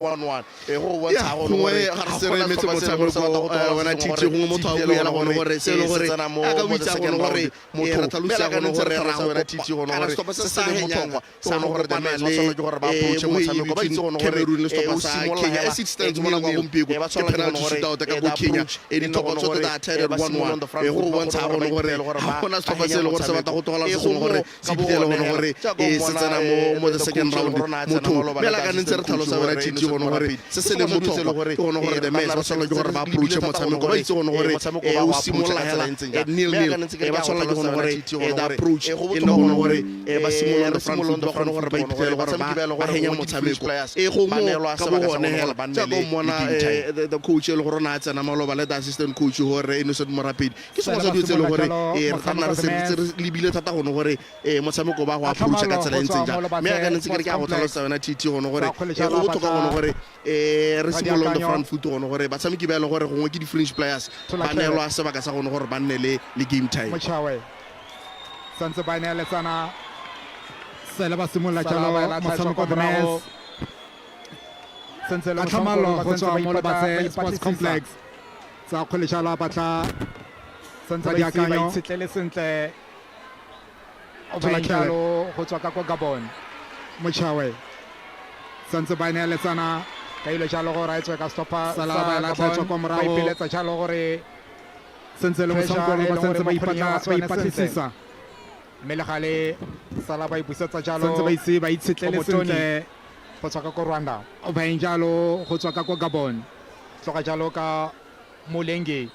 1-1 e go bontsha go gongwe ga re se re emetse motshameko wena TT gongwe motho a buela gone gore se e le gore a ka bitsa gone gore re tlhalosa gone gore ra wena TT gone gore se se leng botlhokwa sa go gore the men ba tshwanela ke gore ba approach motshameko ba itse gone gore Cameroon le setlhopha sa Kenya as it stands mo nako ya gompieno ke penalty shootout ka ko Kenya e ditlhopha tsotlhe tsa tied 1-1 e go bontsha gone gore ga gona setlhopha se e le gore se batla go tlogela se sengwe gore se iphitlhele gone gore e se tsena mo the second round motho mme la ka ntse re tlhalosa wena TT gone gore se se leng botlhokwa ke gone gore the men ba tshwanela ke gore ba approach motshameko ba itse gone gore o simolola hela nil nil ba tshwanela ke gone gore the approach e nne gone gore ba simolola on the front foot ba kgone gore ba iphitlhele gore ba henya motshameko e go mo ka bo gone hela jaaka o mmona the coach e le gore o ne a tsena maloba le the assistant coach gore Innocent Morapedi ke sengwe sa dilo tse e leng gore re tla nna re se re lebile thata gone gore motshameko ba go approacha ka tsela e ntseng jang mme a ka ntse ke re ke a go tlhalosetsa yona TT gone gore go botlhokwa gone gore re simolole on the front foot gone gore batshameki ba e leng gore gongwe ke di-fringe players ba neelwa sebaka sa gone gore ba nne le game time. Mochawe santse ba neeletsana sele ba simolola jalo motshameko the Mets sentse le ka tlhamallo go tswa mo Lobatse Sports Complex tsa kgwele jalo a batla santse tsa ba ise ba diakanyo. itshetlele sentle Thola ba Khele. jalo go tswa ka kwa Gabon. Mochawe santse ba neeletsana Ka ile jalo gore a e tswe ka stopper Sala sa ba e latlha e tswa Gabon kwa ba morago. ipeletsa jalo gore sentse le Pressure motshameko e ba leng santse gore ba mo kgweleng ipatla ya ba Botswana ipatlisisa mme le gale sala ba ipusetsa jalo santse ba itse ba itshetlele Omotoni. sentle go tswa ka ko Rwanda ba eng jalo go tswa ka kwa Gabon tloga jalo ka Molenge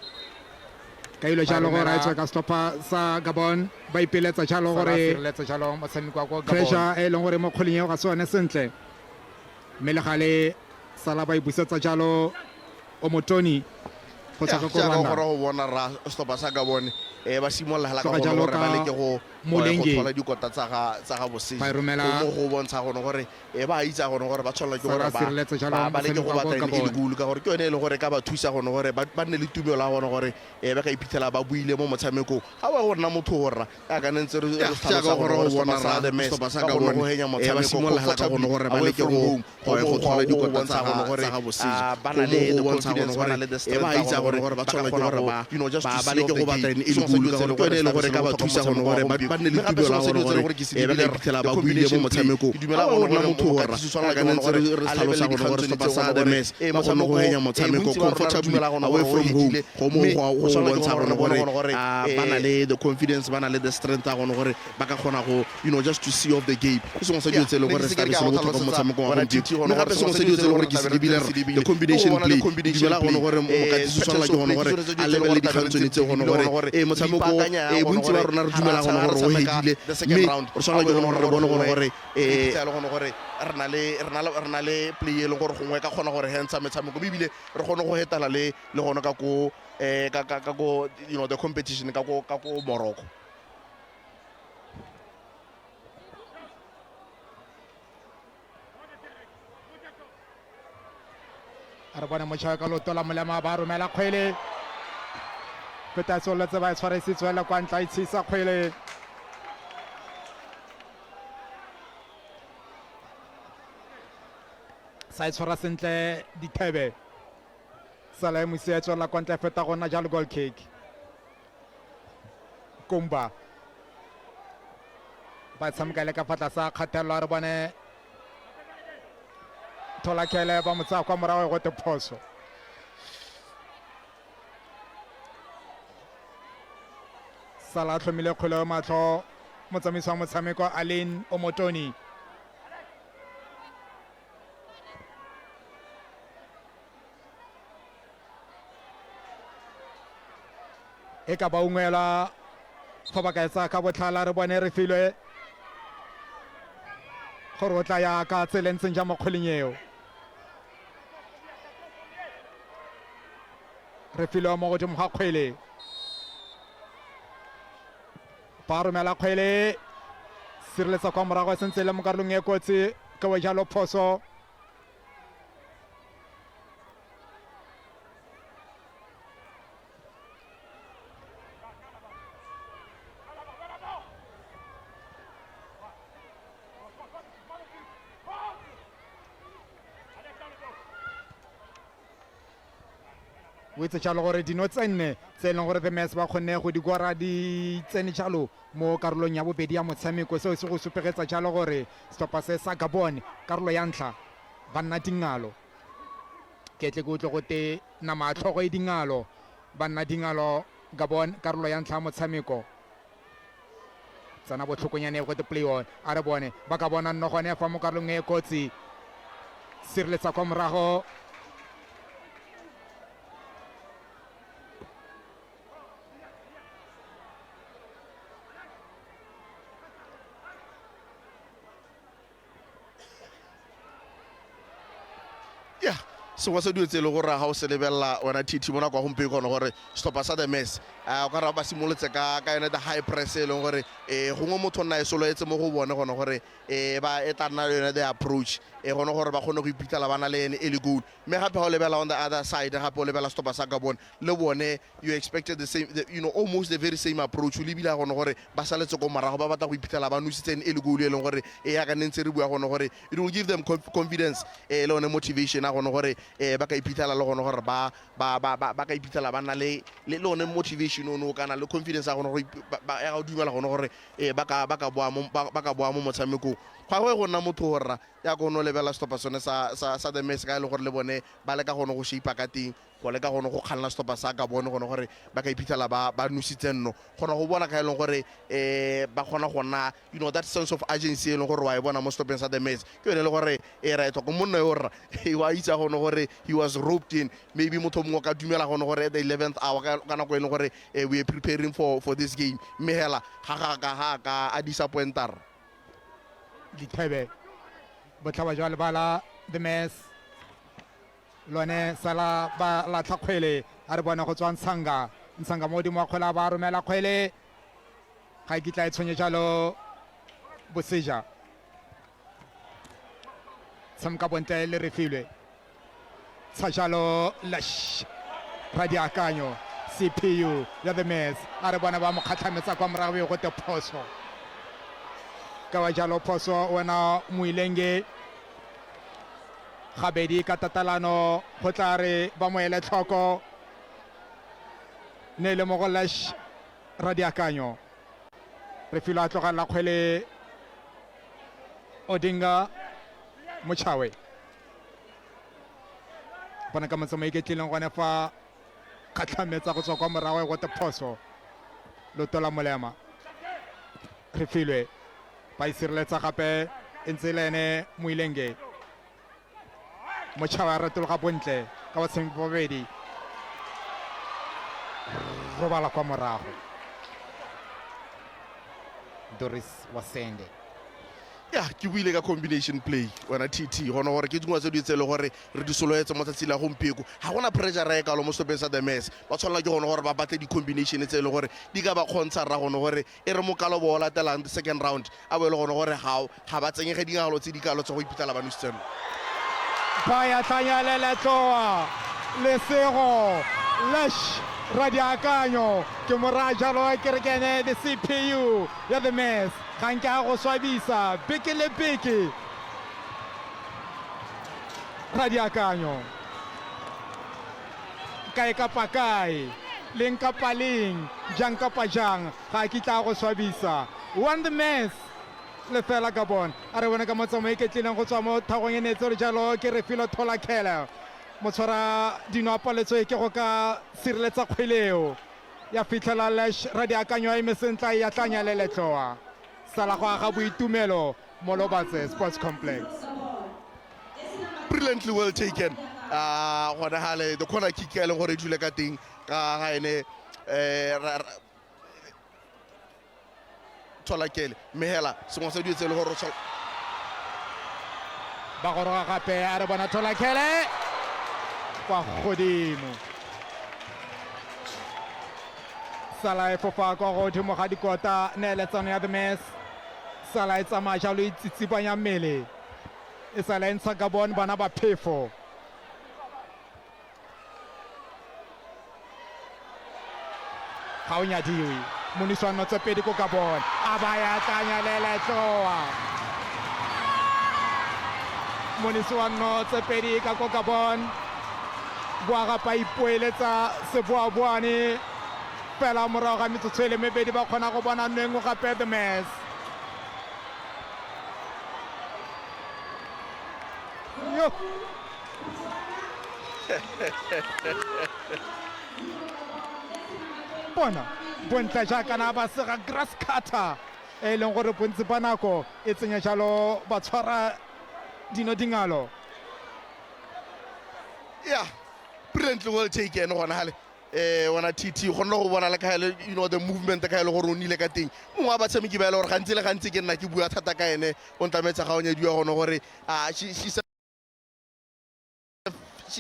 ka ile jalo Ba gore a romela- e tswe ka setlhopha sa Gabon ba ipeletsa jalo sala gore sireletsa jalo motshameko wa kwa Gabon pressure e leng gore mo kgweleng eo ga se yone sentle mme le gale sala ba ibusetsa jalo Omotoni go tswa ka ko jaaka o Rwanda kgona go bona ra setlhopha sa Gabon ba simolola hela ka Tloga gone jalo gore ba ka leke go Molenge. thola dikota tsa ga Boseja Ba e romela- go mo go bontsha gone gore ba itse gone gore ba tshwanela ke Sala gore sireletsa jalo ba leke go motshameko wa batla kwa e le Gabon. goal ka gore ke yone e le gore ka ba thusa gone gore ba nne le tumelo ya gone gore ba ka iphitlhela ba buile mo motshamekong ga wa go nna motho go rra jaaka ne ntse re tlhalosa gore gore go bona setlhopha sa ra the Mets setlhopha sa ba kgone Gabon go henya ba motshameko simolola hela ka gone gore ba away leke from go home go go thola go dikota bontsha tsa gone ga gore tsa ga Boseja ba na go le mo the go bontsha gone confidence ba na gore le the ba strength ya itse gone gone gore ba ba ka tshwanela ke kgona gore go ba you know just to ba see leke off go the batla game e ke le sengwe sa goal dilo ka tse e gore leng ke yone e gore le gore ka ba se thusa gone gore ba nne le mme gape tumelo ya sengwe sa gone dilo tse e leng gore gore ke se ba ka lebile iphitlhela the ba buile mo combination play motshamekong ke dumela ga gone o nna gore motho go rra mokatisi o tshwanela jaaka ke ne gone ntse gore re a tlhalosa lebelele gone gore dikgang setlhopha tsone sa tse the gone Mets gore ba kgone go motshameko henya motshameko bontsi ba rona re comfortably dumela gone away gore o from home hetile go mo mme go o go tshwanela ke bontsha gone gone gore gore re bone gore ba na le the confidence ba na le the strength ya gone gore ba ka kgona go you know just to see off the game ke sengwe sa dilo tse e leng gore se tlabe se le botlhokwa mo motshamekong wa gompieno mme gape sengwe sa dilo tse e leng gore ke se lebile the combination play ke dumela gone gore mokatisi o tshwanela ke gone gore a lebelele dikgang tsone tse gone gore motshameko bontsi ba rona re dumela gone gore o hedile mme re tshwanela ke gone gore re bone gone gore le gone gore re na le re na le play e leng gore gongwe ka kgona gore hentsha metshameko mme ebile re kgone go hetala le le gone ka ko ka ko you know the competition ka ko Morocco. Re bone motšhawe ka leoto la molema ba romela kgwele feta tsweletse ba e tshwarisitswe le kwa ntla itshisa kgwele sa e tshwara sentle dithebe sala e mosi ya tswelela kwa ntle feta go nna jalo goal kick Kumba ba tshameka le ka fa tlase ga kgatelelo a re bone Tholakele ba mo tsaya kwa morago go te phoso sala a tlhomile kgwele yo matlho motsamaisi wa motshameko Aline Omotoni e ka ba ungwelwa fa ba ka e tsaya ka botlhala re bone re filwe gore o tla ya ka tsela e ntseng jang mo kgweleng eo re filwe mo godimo ga kgwele ba romela kgwele sireletsa kwa morago e sentse e le mo karolong e kotsi ke wa jalo phoso O itse jalo gore dino tse nne tse e leng gore the Mets ba kgonne go di kora di tsene jalo mo karolong ya bobedi ya motshameko. Seo se go supegetsa jalo gore setlhopha se sa Gabon karolo ya ntlha ba nna dingalo. Ke tle ke utlwe go te nama ya tlhogo e dingalo, ba nna dingalo Gabon karolo ya ntlha ya motshameko. Tsena botlhokonyane go te play on, a re bone ba ka bona nno gone fa mo karolong e kotsi. Sireletsa kwa morago. Ya sengwe sa dilo tse e le gore ga o se lebelela wena TT mo nako ya gompieno gone gore setlhopha sa the Mess o ka ra ba simolotse ka yone the high press e leng gore gongwe motho o nna e sologetse mo go bone gone gore ba e tla nna yone the approach e gone gore ba kgone go iphitlhela ba na le ene early goal. Mme gape ga o lebelela on the other side gape o lebelela setlhopha sa Gabon le bone you expected the same the, you know almost the very same approach o lebile gone gore ba saletse ko morago ba batla go iphitlhela ba nositse e le goal e leng gore e yaka ne ntse re bua gone gore it will give them confidence le one motivation a gone gore ba ka iphitlhela le gone gore ba ba ba ba ka iphitlhela ba na le le one motivation ono kana le confidence a gone gore ba ya go dumela gone gore ba ka ba ka boa mo ba ka boa mo motshamekong. Ga go go nna motho gore ya go no lebela setlhopha sone sa sa sa the Mets ka e le gore le bone ba leka gone go shape ka teng go leka gone go kganna setlhopha sa ka bone gone gore ba ka iphitlhela ba ba nositse nno kgona go bona ka e leng gore ba kgona go nna you know that sense of urgency e leng gore wa e bona mo setlhopheng sa the Mets ke yone e le gore e ra e tlhoka monna yo rra wa itse gone gore he was roped in maybe motho mongwe o ka dumela gone gore at the 11th hour ka nako e leng gore we are preparing for this game mme hela ga ga ka ga ka a disappointer. Dithebe botlhaba jwa lebala the Mets lone sala ba latlha kgwele a re bone go tswa Ntshanga. Ntshanga mo godimo wa kgwele a ba romela kgwele ga e kitla e tshwenye jalo Boseja. Tshameka bontle le Refilwe. Tsha jalo Lash Radiakanyo CPU ya the Mets a re bona ba mo kgatlhametsa kwa morago e go te phoso. Ka wa jalo phoso wena Moilenge gabedi ka tatalano go tla re ba mo ele tlhoko ne le mo go Lash Radiakanyo. Re filwe a tlogelela kgwele Odinga Mochawe. Bona ka motsamai ke tlileng gone fa kgatlhametsa go tswa kwa morago e gote phoso. Loto la molema. Re filwe ba isireletsa gape e ntse le ene Moilenge. Mochawe a retologa bontle ka batshameki ba babedi. Robala kwa morago. Doris Wasende. Ya ke buile ka combination play wena TT gona gore ke dingwe tse di tse e le gore re di sologetse mo tsatsi la gompieko ga gona pressure e kalo mo setlhopheng sa the Mets ba tshwanela ke gone gore ba batle di-combination tse e le gore di ka ba kgontsha rra gone gore e re mokalo bo o latelang the second round a bo e le gone gore ga ba tsenyege dingalo tse di kalo tsa go iphitlhela ba nositse no. Ba ya tlanya le letloa lesego Lash Radiakanyo ke mo raya jalo ke re ke ene the CPU ya the Mets ga nke a go swabisa beke le beke Radiakanyo kae kapa kae leng kapa leng jang kapa jang ga a kitla a go swabisa. One the Mets lefela Gabon a re bone ka motsamao e ketlileng go tswa mo thagong e neetse gore jalo ke Refilwe Tholakele motshwara dino a paletswe ke go ka sireletsa kgwele eo ya fitlhela Lash Radiakanyo a eme sentle a e atlanya le letloa sala go aga boitumelo mo Lobatse Sports Complex. Brilliantly well taken. Gone gale the corner kick e leng gore e dule ka teng ka ga ene Tholakele mme hela sengwe sa dilo tse e le gore ba goroga gape a re bona Tholakele kwa godimo sala e fofa kwa godimo ga dikota neeletsano ya the Mets sala e tsamaya jalo e tsitsibanya mmele e sala e ntsha Gabon bana ba phefo. Ga o nyadiwe Monisi wa notse pedi ko Gabon a ba ya tlanya le letloa Monisi wa notse pedi ka ko Gabon. Boa gape a ipoeletsa seboaboane fela morago ga metsotso e le mebedi ba kgona go bona nno e nngwe gape the Mess. Yo. Bona bontle jaaka na ba sega grass cutter e leng gore bontsi ba nako e tsenya jalo ba tshwara dino dingalo. Yeah, brilliantly well taken gona gale. Wena TT go nna go bona le ka you know the movement ka ile gore o nile ka teng. Mongwe wa batshameki ba ile gore gantsi le gantsi ke nna ke bua thata ka ene o ntlametsa ga o nyadiwa gone gore ah she's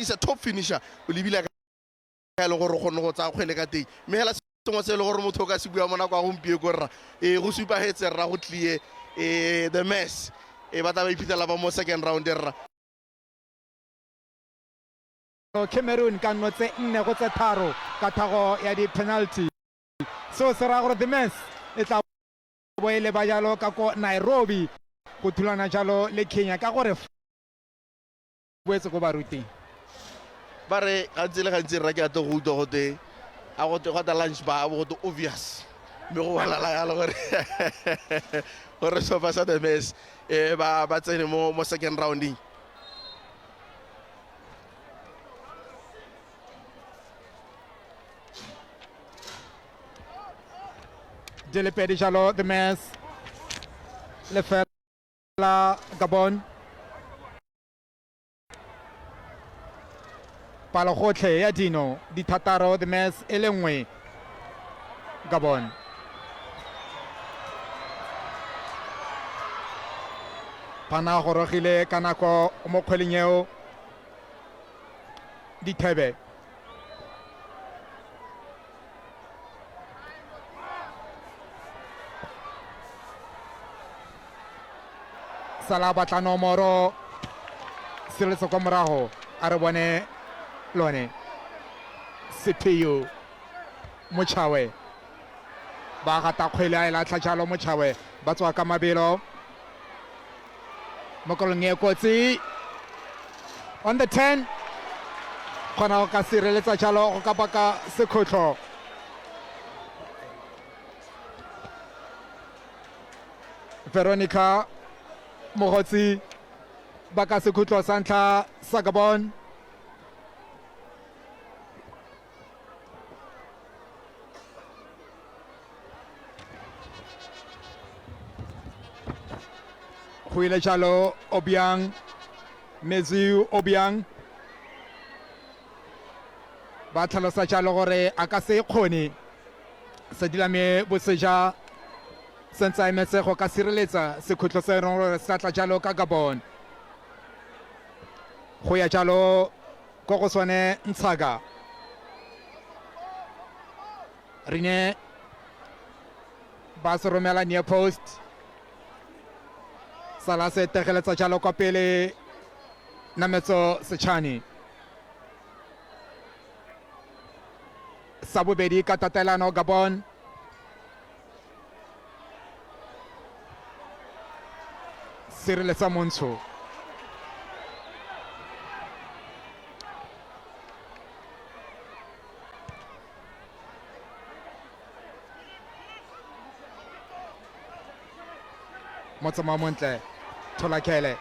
a top finisher. O lebile ka ile gore o kgonne go tsaya kgwele ka teng. Mme hela sengwe se e le gore motho o ka se bua mo nako ya gompieno ko rra go supagetse rra go tlie the mess ba tla ba iphitlhela ba mo second round rra. Cameroon ka nno tse 4 go tse 3 ka thago ya di-penalty. Seo se raya gore the mess e tla bo e leba jalo ka ko Nairobi go thulana jalo le Kenya ka gore boetse ko baruting. Ba re gantsi le gantsi rra ke ate go utlwa gote a gote gwa ta lunch ba bo gote obvious mme go bonala yalo gore gore setlhopha sa the mess ba tsene mo second rounding. Di le pedi jalo the mess lefela Gabon. Palo gotlhe ya dino di thataro the mess e le nngwe Gabon. Phana gorogile ka nako mo kgweleng eo dithebe. Sala batla nomoro sireletsa kwa morago a re bone lone CPU Mochawe ba gata kgwele a e latlha jalo Mochawe ba tswa ka mabelo mo kolong e kotsi on the 10 kgona go ka sireletsa jalo go ka baka sekhutlo. Veronica Mogotsi baka sekhutlo sa ntlha sa Gabon. Go ile jalo Obiang, Meziu Obiang ba tlhalosa jalo gore a ka se kgone Sedilame Boseja sentse a emetse go ka sireletsa sekhutlo se reng gore se tla jalo ka Gabon. Go ya jalo ko go sone Ntshaka rine ba se romela near post sala se tegeletsa jalo kwa pele Nametso Sechani. Sa bobedi ka tatelano Gabon. Sireletsa Montsho. Motsamao montle Tholakele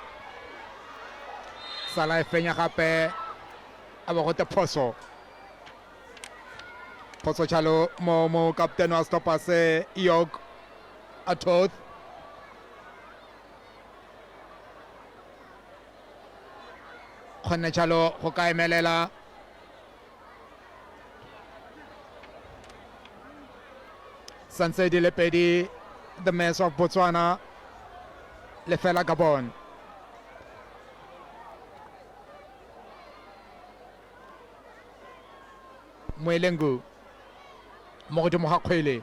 sala e fenya gape a ba gote phoso phoso jalo mo mo kaptene wa setlhopha se York Atoth. Kgonne jalo go ka emelela santse di le pedi the mess of Botswana lefela Gabon. Moelengu mo godimo ga kgwele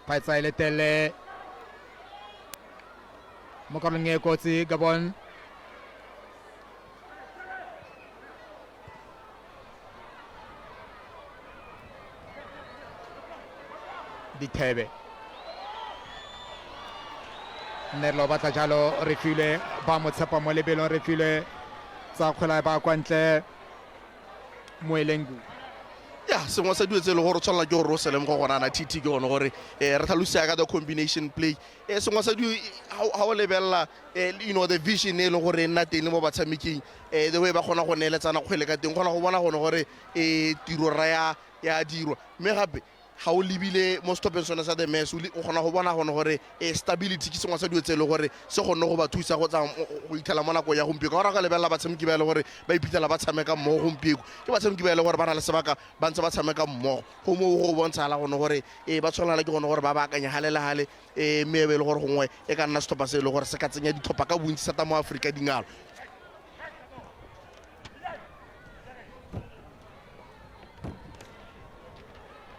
phaetsa e letele mo karolong e kotsi Gabon. Dithebe Nne lo batla jalo re filwe ba mo tshepa mo lebelong re filwe tsa kgwela ba kwa ntle Moelengu. Ya, sengwe sa dilo tse e le gore o tshwanela ke gore o sele mo go gona ana TT ke gone gore re tlhalosa ka the combination play. Sengwe sa dilo ha o lebelela the vision e leng gore e nna teng mo batshameking, the way ba kgona go neeletsana kgwele ka teng, kgona go bona gone gore tiro ra ya dirwa. Mme gape ga o lebile mo setlhopheng sone sa the Mess, o kgona go bona gone gore stability ke sengwe sa dilo tse e leng gore se kgonne go ba thusa go go itlhela mo nakong ya gompieno. Ka gore ka lebelela batshameki ba e leng gore ba iphitlhela ba tshameka mmogo gompieno, ke batshameki ba e leng gore ba na le sebaka ba ntse ba tshameka mmogo, go moo go bontshagala gone gore ba tshwanela ke gone gore ba baakanye gale le gale, mme e be e le gore gongwe e ka nna setlhopha se e leng gore se ka tsenya ditlhopha ka bontsi thata mo Aforika dingalo.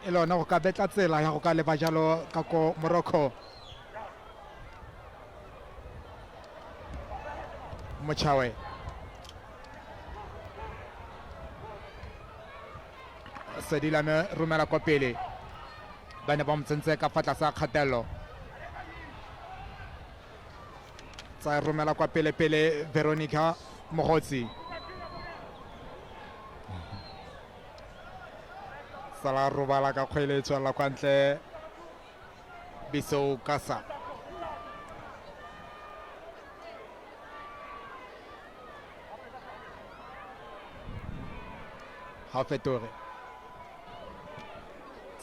E le one go ka betla tsela ya go ka leba jalo ka ko Morocco. Mochawe Sedilame romela kwa pele, ba ne ba mo tsentse ka fa tlase ga kgatelelo, tsa romela kwa pele pele Veronica Mogotsi, sala robala ka kgwele e tswelela kwa ntle Bisou Kasa. Ga o fetoge,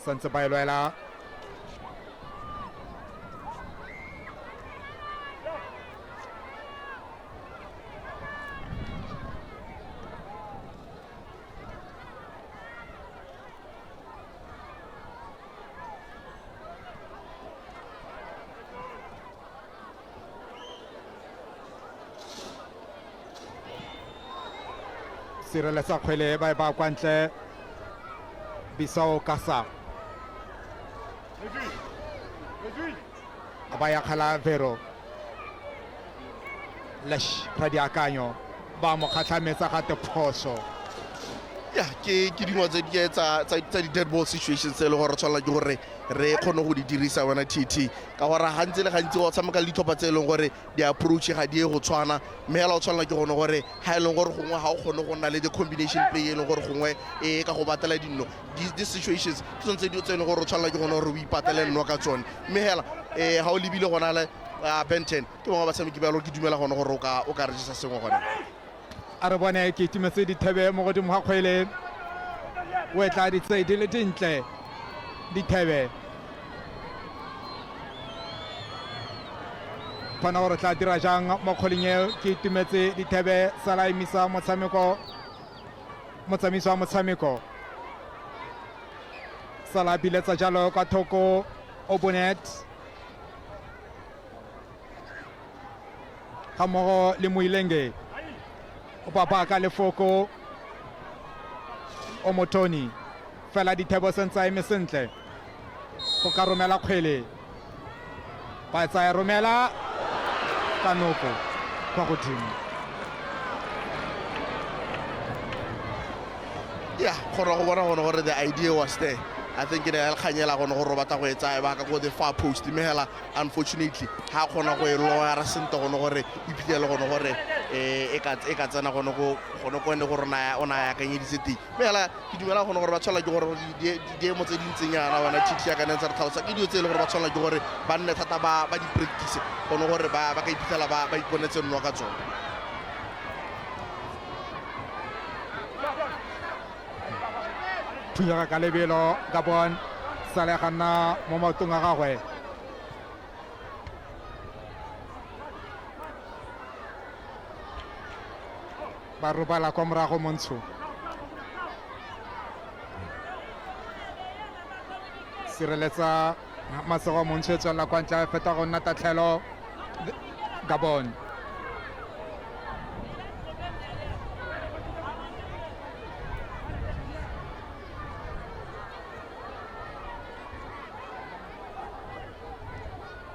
santse ba e lwela sireletsa kgwele ba e ba kwa ntle Bisao Kasa ba ya kgala Vero Lesh Radiakanyo ba mo kgatlhametsa gate phoso. Ya, ke dingwe tse di tsa di dead ball situations tse e le gore re tshwanela ke gore re kgone go di dirisa wena TT, ka gore gantsi le gantsi o tshameka le ditlhopha tse e leng gore di-approach ga di ye go tshwana, mme hela o tshwanela ke gone gore ga e leng gore gongwe ga o kgone go nna le the combination play e leng gore gongwe e ka go batela dinno, these situations ke tsone tse di tse e leng gore o tshwanela ke gone gore o ipatele nno ka tsone. Mme hela ga o lebile gona le Benten ke bangwe ba batshameki ba e leng gore ke dumela gone gore o ka register sengwe gone. A re bone ke itumetse dithebe mo godimo ga kgwele, o etla ditse di le dintle dithebe, kgona gore tla dira jang mo kgweleng eo. Ke itumetse dithebe sala emisa motshameko, motsamaisi wa motshameko sala biletsa jalo kwa thoko Obonet ga mmogo le Moilenge o baba ka lefoko o motoni fela dithebo sentse a eme sentle go ka romela kgwele, ba tsaya romela ka noko kwa godimo. Ya, kgona go bona gone gore the idea was there. I think e ne ya kganyela gone gore o batla go e tsaya ba ka ko the far post, mme hela unfortunately ga kgona go e loyara sentle gone gore e phitlhele gone gore e ka tsena gone go gone ko ne gore o na ya akanyeditse teng. Mme hela ke dumela gone gore ba tshwanela ke gore diemo tse di ntseng yana wena TT ya ka ne ntse re tlhalosa, ke dilo tse e leng gore ba tshwanela ke gore ba nne thata ba di practice gone gore ba ka iphitlhela ba iponetse nno ka tsone. Thunyega ka lebelo Gabon, sale ga nna mo maotong a gagwe. Ba robala kwa morago Montsho. Sireletsa Masego Montsho e tswelela kwa ntle, feta go nna tatlhelo Gabon.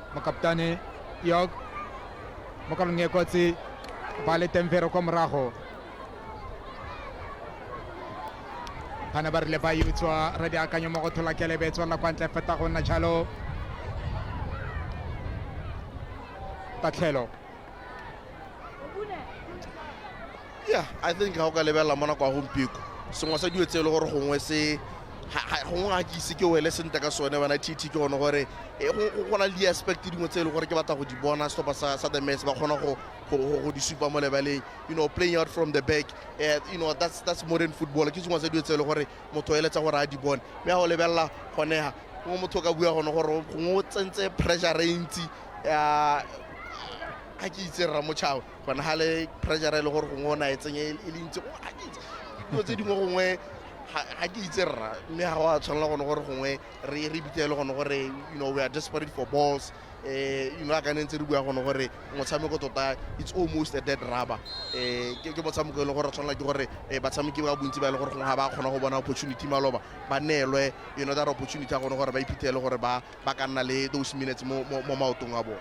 Mokaptane York mo karolong e kotsi ba le teng Vero kwa morago, bana ba rile ba utswa radiakanyo mo go thola kelebe e tswelela kwa ntle feta go nna jalo. Tatlhelo. Yeah, I think ga o ka lebelela mo nako ya gompieko, sengwe sa dilo tse e le gore gongwe se gongwe ga ke ise ke wele sentle ka sone wena TT, ke gone gore go na le di-aspect dingwe tse e le gore ke batla go di bona setlhopha sa the Mets ba kgona go di supa mo lebaleng. Playing out from the back, that's modern football. Ke sengwe sa dilo tse e le gore motho o eletsa gore a di bone, mme ga o lebelela gonega gongwe motho o ka bua gone gore gongwe o tsentse pressure e ntsi. Ga ke itse rra motšhaba gone ga le pressure e le gore gongwe o na e tsenye e le ntsi, ga ke itse dilo tse dingwe gongwe, ga ke itse rra. Mme ga go a tshwanela gone gore gongwe re bitse le gone gore we are desperate for balls. A ka ne ntse re bua gone gore motshameko tota it's almost a dead rubber. Ke motshameko e leng gore re tshwanela ke gore batshameki ba bontsi ba e leng gore gongwe ga ba kgona go bona opportunity maloba, ba neelwe that opportunity ya gone gore ba iphitlhele gore ba ka nna le those minutes mo maotong a bone.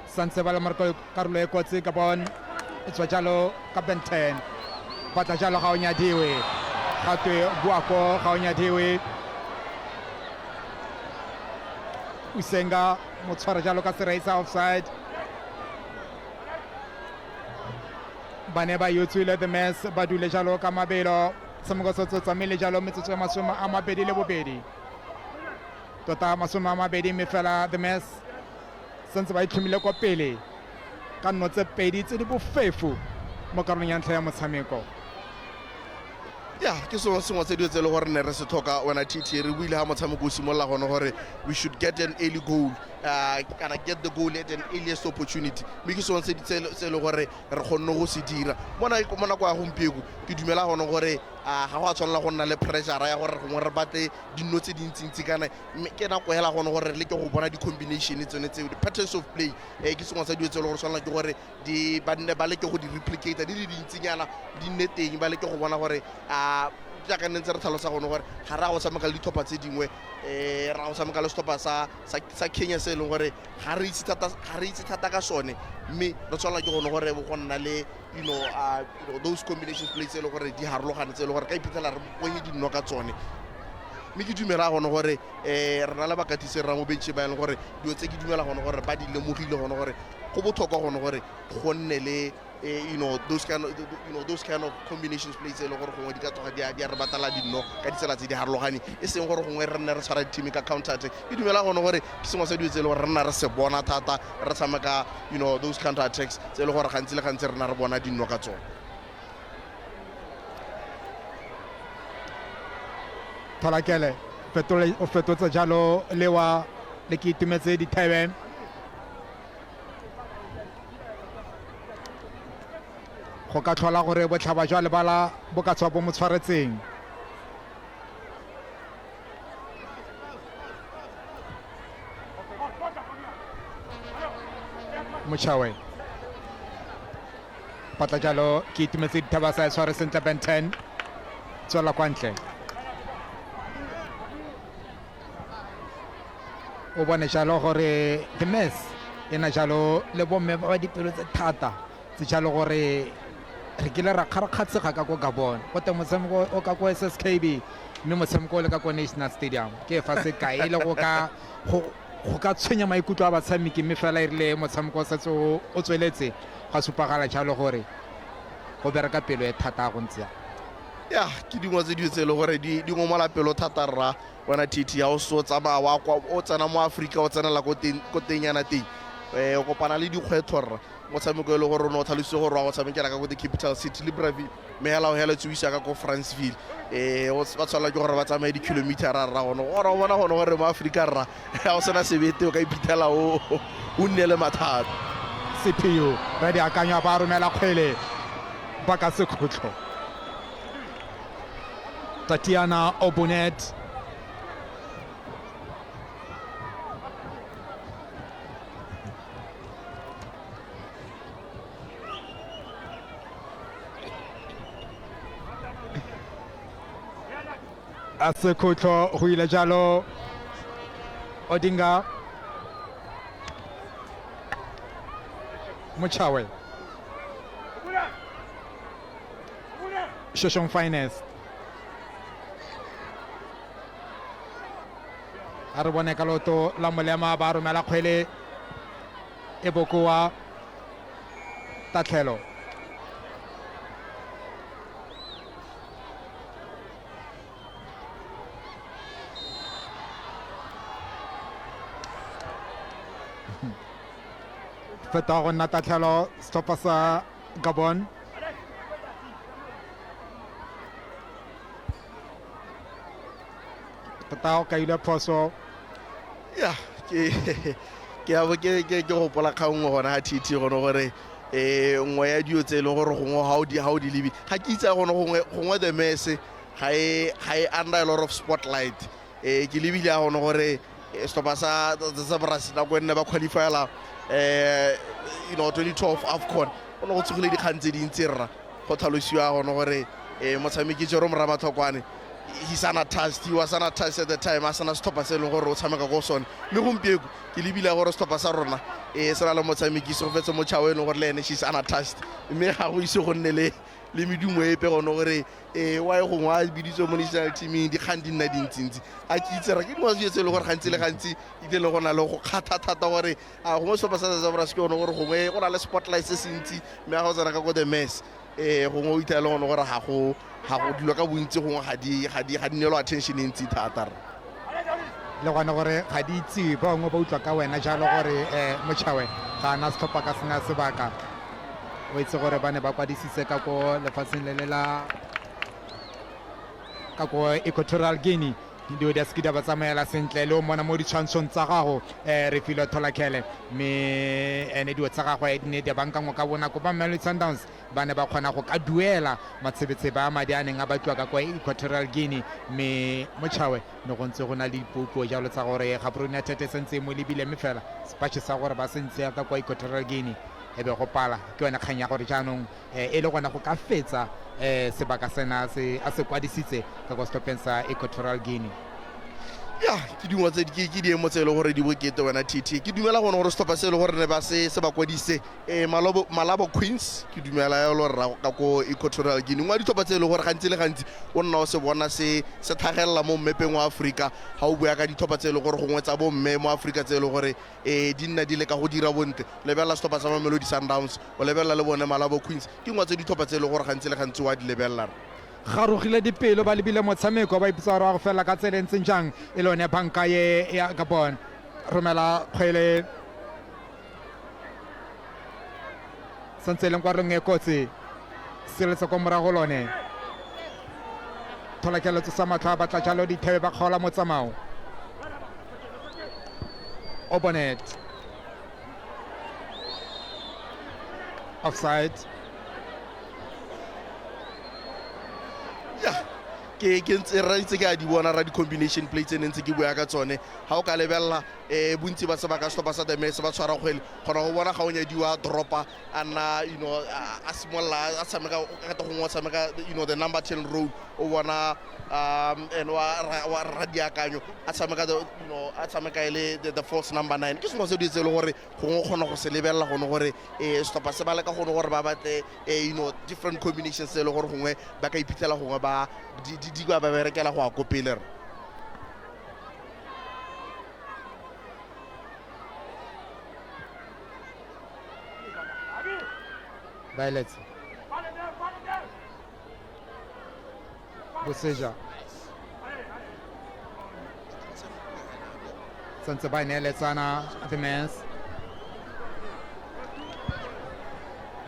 Santse ba le mo karolo e kotsi ka bon e tswa jalo ka Benten, batla jalo ga o nyadiwe, gatwe boako ga o nyadiwe. Usenga mo tshwara jalo ka serai sa offside. Ba ne ba yotswile the Mess, ba dule jalo ka mabelo. Tshameko se tsamaile jalo metsotso ya 22, tota 20, mme fela the Mess santse ba itlhomile kwa pele ka nno tse pedi tse di bofefo mo karolong ya ntlha ya motshameko. Ya, ke sengwe sengwe tse dilo tse e le gore ne re se tlhoka wena TT. Re buile ga motshameko o simolola gone gore we should get an early goal, kana get the goal at an earliest opportunity, mme ke sengwe tse e le gore re kgonne go se dira mo nako ya gompieko. Ke dumela gone gore ga go a tshwanela go nna le pressure ya gore gongwe re batle dino tse dintsintsi, kana ke nako hela gone gore re leke go bona di-combination tsone tseo, di-patterns of play. Ke sengwe sa dilo tse e le gore tshwanela ke gore di ba nne ba leke go di replicate di le dintsinyana, di nne teng, ba leke go bona gore a jaaka nne ntse re tlhalosa gone gore ga re a go tshameka le ditlhopha tse dingwe, ra go tshameka le setlhopha sa Kenya se e leng gore ga re itse thata ka sone, mme re tshwanela ke gone gore go nna le those combinations play tse e leng gore di harologane, tse e leng gore ka iphitlhela re bonye dinno ka tsone. Mme ke dumela gone gore re na le bakatisi rra mo bench ba e leng gore dilo tse ke dumela gone gore ba di lemogile gone gore go botlhokwa gone gore go nne le those kind of combinations play tse e leng gore gongwe di ka tloga di a re batala dinno ka ditsela tse di harologaneng, e seng gore gongwe re nne re tshwara di-team ka counter attack. Ke dumela gone gore ke sengwe sa dilo tse e leng gore re nna re se bona thata re tshameka those counter attacks tse e leng gore gantsi le gantsi re nna re bona dinno ka tsone. Tholakele o fetotse jalo lewa le ke itumetse dithebe. Go ka tlhola gore botlhaba jwa lebala bo ka tswa bo mo tshwaretseng. Mochawe patla jalo ke itumetse dithaba sa e tshware sentle. Benten tswela kwa ntle, o bone jalo gore the Mess e na jalo le bomme ba ba dipelo tse thata tse jalo gore re kile ra kgarakgatshega ka ko Gabon, go te motshameko o ka ko SSKB, mme motshameko o le ka ko National Stadium. Ke fa sekai e le go ka tshwenya maikutlo a batshameki, mme fela e rile motshameko o setse o tsweletse ga supagala jalo gore go bereka pelo e thata go ntse. Ya, ke dingwe tse dilo tse e le gore di ngomola pelo thata rra wena TT. Ya o se o tsamaya wa kwa o tsena mo Aforika, o tsenela ko teng yana teng, o kopana le dikgwetlho rra. Motshameko e le gore o ne o tlhalositse gore wa go tshamekela ka ko the capital city Libreville, mme hela o heletse o isa ka ko Franceville, ba tshwanela ke gore ba tsamaye di-kilometera rra gone gore o bona gone gore mo Aforika rra ga o sena sebete o ka iphitlhela o nne le mathata. CPU ra di akanywa, ba romela kgwele ba ka sekhutlo. Tatiana Obonet a sekhutlo go ile jalo Odinga Mochawe Shoshong Finest. A re bone ka loto la molema, ba romela kgwele. E bokoa tatlhelo. Feta go nna tatlhelo setlhopha sa Gabon. Tota o kaile phoso. Ya, ke ke a bo ke ke ke gopola kgang nngwe gona ga TT gone gore nngwe ya dio tse e leng gore gongwe ga o di lebe ga ke itse gone gongwe gongwe the mess ga e under a lot of spotlight. Ke lebile ya gone gore setlhopha sa Brazil nako e nne ba qualifyela 2012 AFCON, go ne go tsogile dikgang tse dintsi rra, go tlhalosiwa gone gore motshameki Jerome Ramatlhokwane, he's unattached, he was unattached at the time, a sena setlhopha se e leng gore o tshameka ko sone. Mme gompieko ke lebile gore setlhopha sa rona se na le motshameki Segofetse Motšhao e leng gore le ene she's unattached, mme ga go ise go nne le medumo epe gone gore wa e gongwe a biditswe mo national teaming, dikgang di nna dintsintsi. A ke itse ra ke dingwe tsa dilo tse e leng gore gantsi le gantsi e le go na le go kgatha thata gore a gongwe setlhopha sa Brazil ke gone gore gongwe go na le spotlight se se ntsi, mme ga go tsena ka ko the mess gongwe o ithela le gone gore ga go dilo ka bontsi gongwe ga di neelwa attention e ntsi thata re. Le gone gore ga di itsiwe, ba bangwe ba utlwa ka wena jalo gore Motšhawe ga ana setlhopha ka sena sebaka. O itse gore ba ne ba kwadisitse ka ko lefatsheng le le la ka ko Equatorial Guinea, dilo di a seke di a ba tsamaela sentle. Le o mmona mo ditshwantshong tsa gago, re filwe Tholakele, mme ene dilo tsa gagwe di ne di bankangwa ka bonako. Ba Mamelodi Sundowns ba ne ba kgona go ka duela matshebetshebe a madi a neng a batliwa ka kwa Equatorial Guinea, mme Motšhawe ne go ntse go na le dipuopuo jalo tsa gore Gaborone United e sentse e mo lebile, mme fela sepatšhe sa gore ba sentse ka kwa Equatorial Guinea e be go pala. Ke yone kgang ya gore jaanong e le gona go ka fetsa sebaka sena se a se kwadisitse ka kwa setlhopheng sa Equatorial Guinea. Ya, ke dingwe tse ke diemo tse e leng gore di bokete wena TT. Ke dumela gone gore setlhopha se e leng gore ne ba se ba kwadise Malabo Queens, ke dumela ya lo rra ka ko Equatorial Guinea, nngwe ya ditlhopha tse e leng gore gantsi le gantsi o nna o se bona se se tlhagelela mo mmepeng wa Aforika ga o bua ka ditlhopha tse e leng gore gongwe tsa bomme mo Aforika tse e leng gore di nna di le ka go dira bontle. Lebelela setlhopha sa Mamelodi Sundowns, o lebelela le bone Malabo Queens, ke nngwe tse ditlhopha tse e leng gore gantsi le gantsi wa di lebelela. Garogile dipelo ba lebile motshameko, ba ipotsa gore wa go felela ka tsela e ntseng jang. E le yone banka ye ya Gabon romela kgwele santse e leng kwa reng e kotsi, sireletsa kwa morago lone tholakeletso sa matlho a batla jalo dithebe ba kgaola motsamao. Obonet offside. Ya, ke ntse ra itse ke a di bona ra di-combination play tse ne ntse ke bua ka tsone. Ga o ka lebelela bontsi ba sebaka setlhopha sa Demese ba tshwara kgwele, kgona go bona ga o nyadiwa dropa a nna a simolola a tshameka ka gongwe o tshameka the number 10 role, o bona and wa radiakanyo a tshameka a tshameka e le the false number 9. Ke sengwe se di tse e le gore gongwe o kgona go se lebelela gone gore setlhopha se ba leka gone gore ba batle different combinations tse e le gore gongwe ba ka iphitlhela gongwe ba di ba berekela go ya ko pele re. Violets Boseja santse ba neeletsana. The Mans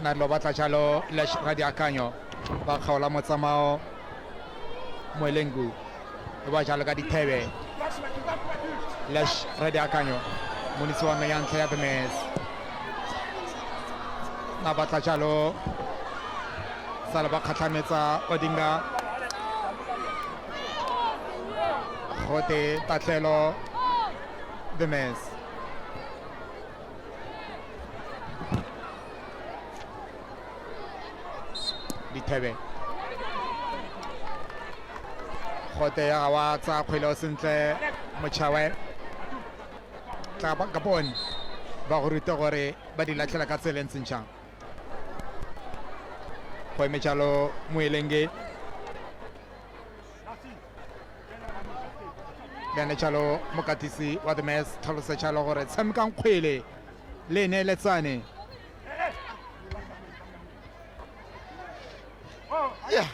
na lo batla jalo Radiakanyo ba kgaola motsamao. Moelengu e ba jalo ka dithebe. Lesh Radiakanyo monisi wa ya ntlha ya The Mans na batla jalo sala ba kgatlhametsa Odinga gote tatlhelo The Mans. Dithebe gote ya ga wa tsa kgwele o sentle Motšhawe tla ba Gabon ba go rute gore ba di latlhela ka tsela e ntseng jang. Go eme jalo Moelenge le ene jalo mokatisi wa The Mans tlhalosa jalo gore tshamekang kgwele. Le neeletsane. Ya,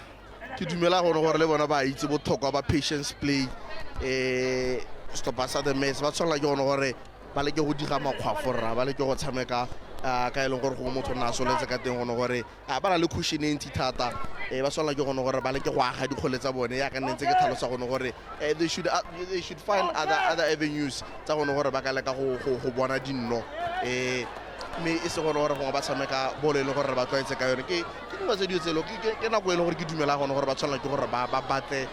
ke dumela gone gore le bona ba itse botlhokwa ba patience play. Setlhopha sa The Mets ba tshwanela ke gone gore ba leke go diga makgwafo rra, ba leke go tshameka ka e leng gore gongwe motho o nna a soletse ka teng gone gore ba na le cushion e ntsi thata. Ba tshwanela ke gone gore ba leke go aga dikgole tsa bone, yaka nne ntse ke tlhalosa gone gore they should find other avenues tsa gone gore ba ka leka go bona dinno, mme e se gone gore gongwe ba tshameka bolo e leng gore ba tlwaetse ka yone. Ke dingwe tse dilo tselo ke nako e leng gore ke dumela gone gore ba tshwanela ke gore ba batle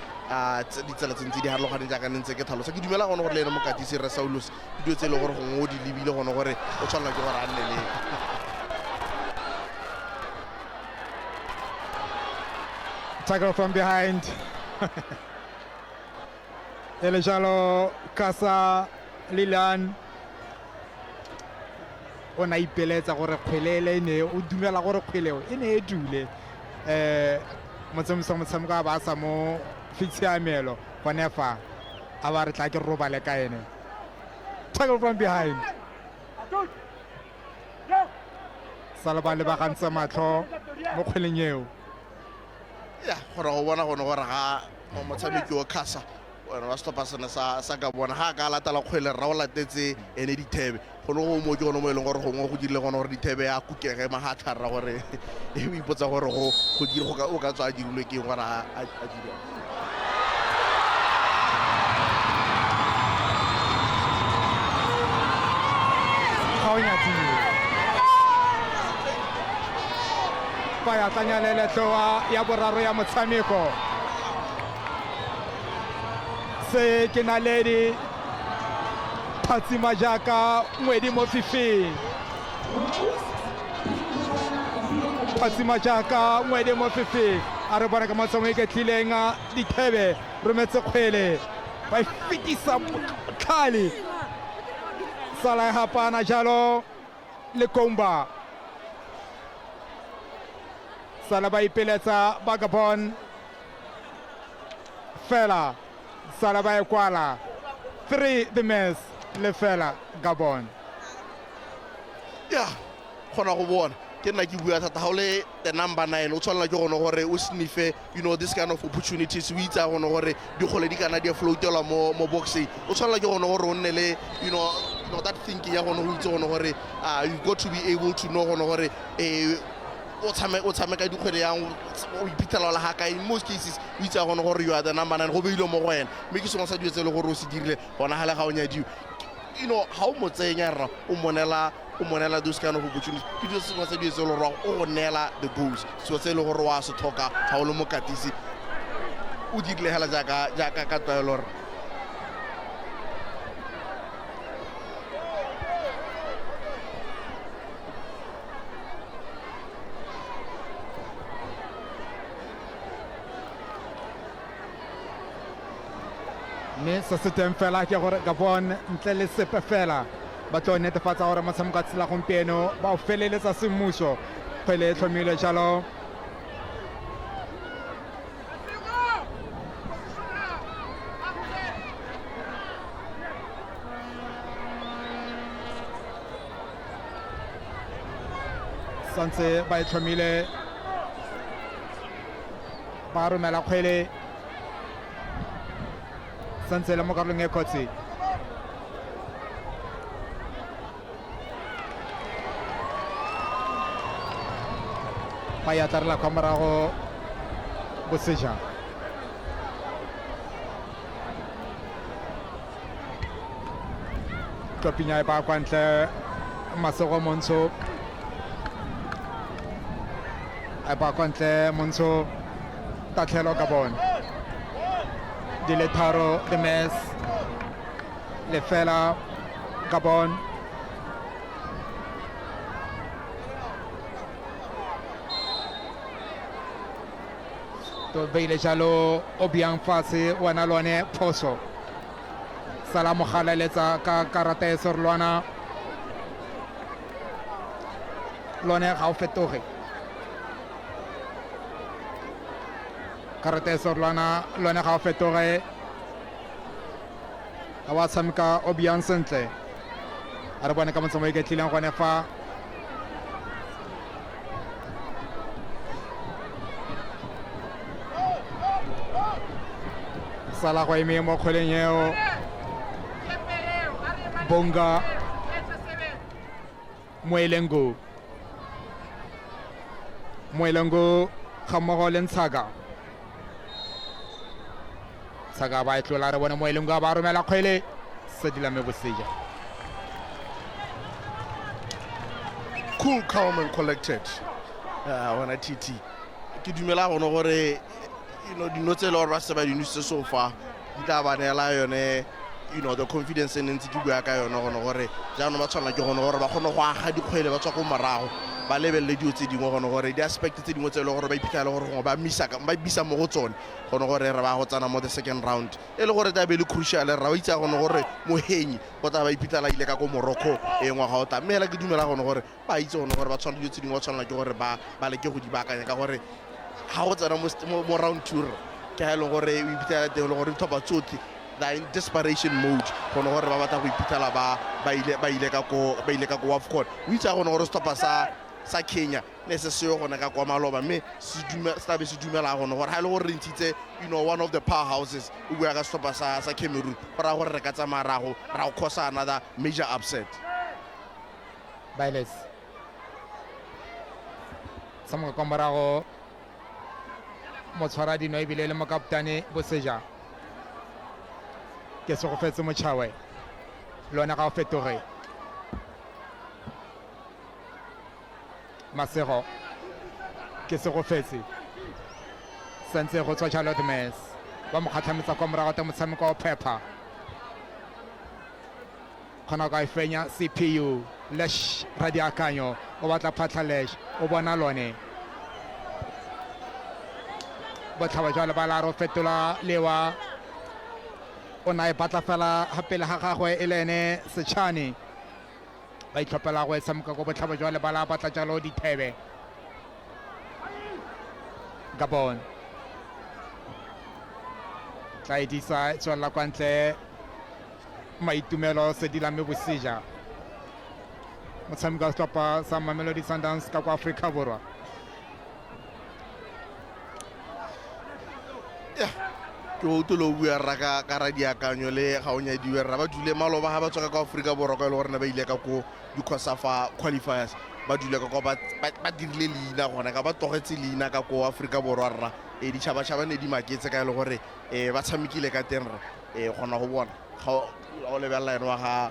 ditsela tse ntse di harologaneng, jaaka ne ntse ke tlhalosa. Ke dumela gone gore le ene mokatisi Rre Saulus, ke dilo tse e leng gore gongwe o di lebile gone gore o tshwanela ke gore a nne le Tackle from behind. E le jalo Kasa Lilian o ne a ipeletsa gore kgwele ele e ne o dumela gore kgwele eo e ne e dule, motsamaisi wa motshameko a ba a sa mo fitshiamelo gone fa a ba re tla ke robale ka ene. Tackle from behind, sala ba lebagantse matlho mo kgweleng eo. Ya, gore go bona gone gore ga motshameki wa Kasa wena wa setlhopha sene sa ka bona ga a ka latela kgwele rra, o latetse ene dithebe gone go mo ke gone mo e leng gore gongwe go dirile gone gore dithebe ya kukege mahatlha rra, gore e o ipotsa gore go dire go ka o ka tswa a dirilwe ke eng gore a dire. Ga o nyatsiwe fa ya tlanya le letloa ya boraro ya motshameko se ke naledi phatsima jaaka ngwedi mo fifing, phatsima jaaka ngwedi mo fifing. A re bona ka matsomo iketlileng, dithebe rometse kgwele, ba e fetisa botlhale, sala e gapana jalo le komba, sala ba ipeletsa ba Gabon fela, sala ba e kwala 3 The Mets 0 Gabon. Ya, kgona go bona ke nna ke bua thata, ga o le the number 9 o tshwanela ke gone gore o sniffe this kind of opportunities. O itse gone gore dikgole di kana di a floatelwa mo boxing, o tshwanela ke gone gore o nne le that thinking ya gone go itse gone gore you got to be able to know gone gore o tshameka dikgwele yang, o iphitlhela o le ga kae. In most cases o itse gone gore you are the number 9, go beilwe mo go wena, mme ke sengwe sa dilo tse e le gore o se dirile gona gale ga o nyadiwe. Ga o mo tsenya rra, o monela those kind of opportunities. Ke dilo sengwe sa dilo tse e le gore o go neela the goals, selo se e le gore wa se tlhoka ga o le mokatisi. O dirile hela jaaka ka tlwaelo rra. Mme se se teng fela ke gore Gabon ntle le sepe fela ba tlo netefatsa gore motshameko wa tsela gompieno ba o feleletsa semmuso. Kgwele e tlhomilwe jalo, santse ba e tlhomile, ba romela kgwele, santse le mo karolong e kotsi. Ba ya tlarela kwa morago boseja. Tlopinya e ba kwa ntle, Masego Montsho e ba kwa ntle, Montsho, tatlhelo ka bone. Di le 3 The Mets, 0 Gabon. To beile jalo Obiang fatshe, wena lone phoso, sala mogaleletsa ka karata e serolwana, lone ga o fetoge. Karata e serolwana, lone ga o fetoge, ga wa tshameka Obiang sentle. A re bone ka motsamao e iketlileng gone fa. Sala go eme mo kgweleng eo. Bonga Moelengo. Moelengo ga mmogo le Ntshaka. Tshaka ba e tlola re bone Moelengo a ba romela kgwele Sedilame Boseja. Cool, calm and collected. Wena TT. Ke dumela gone gore dino tse e le gore ba se ba di nositse so far di tla ba neela yone the confidence e ne ntse ke bua ka yone gone gore jaanong ba tshwanela ke gone gore ba kgone go aga dikgwele ba tswa ko morago ba lebelele dilo tse dingwe gone gore di-aspect tse dingwe tse e le gore ba iphitlhela gore gongwe ba misa ba bisa mo go tsone gone gore re ba go tsena mo the second round e le gore tla be le crucial ra o itse gone gore mohenyi go tla ba iphitlhela ile ka ko Morocco e ngwaga o tla mme hela ke dumela gone gore ba itse gone gore ba tshwanela dilo tse dingwe ba tshwanela ke gore ba ba leke go di baakanya ka gore ga go tsena mo round two ke ga e leng gore o iphitlhela teng le gore ditlhopha tsotlhe they are in desperation mode gone gore ba batla go iphitlhela ba ba ile ba ile ka ko ba ile ka ko AFCON. O itse gone gore setlhopha sa Kenya ne se seo gone ka kwa maloba mme se tla be se dumela gone gore ga e le gore re ntshitse one of the powerhouses o bua ka setlhopha sa Cameroon go raya gore re ka tsamaya ra go cause another major upset. Bailes tshameka kwa morago motshwara dino ebile le mokaptane Boseja ke segofetse Mochawe le one ga o fetoge Masego ke segofetse santse go tswa Charlotte Mess ba mo kgatlhametsa kwa morago te motshameko o phepha kgona ka e fenya CPU Lesh Radiakanyo o batla phatlha Lesh o bona lone botlhaba jwa lebala ro fetola lewa o na e batla fela ga pele ga gagwe e le ene Sechane ba itlhophela go e tshameka ko botlhaba jwa lebala batla jalo dithebe Gabon tla e disa e tswelela kwa ntle Maitumelo Sedilame Boseja motshameko wa setlhopha sa Mamelodi Sundowns ka kwa Aforika Borwa. Ke o utlwile o bua rra ka radiakanyo le ga o nyadiwe rra ba dule maloba ga ba tswa ka kwa Aforika Borwa kwa e le gore ne ba ile ka ko di-COSAFA qualifiers ba dule ka kwa ba dirile leina gone ka ba tlogetse leina ka ko Aforika Borwa rra e ditšhabatšhaba ne di maketse ka e le gore ba tshamekile ka teng rra kgona go bona ga o lebelela ene wa ga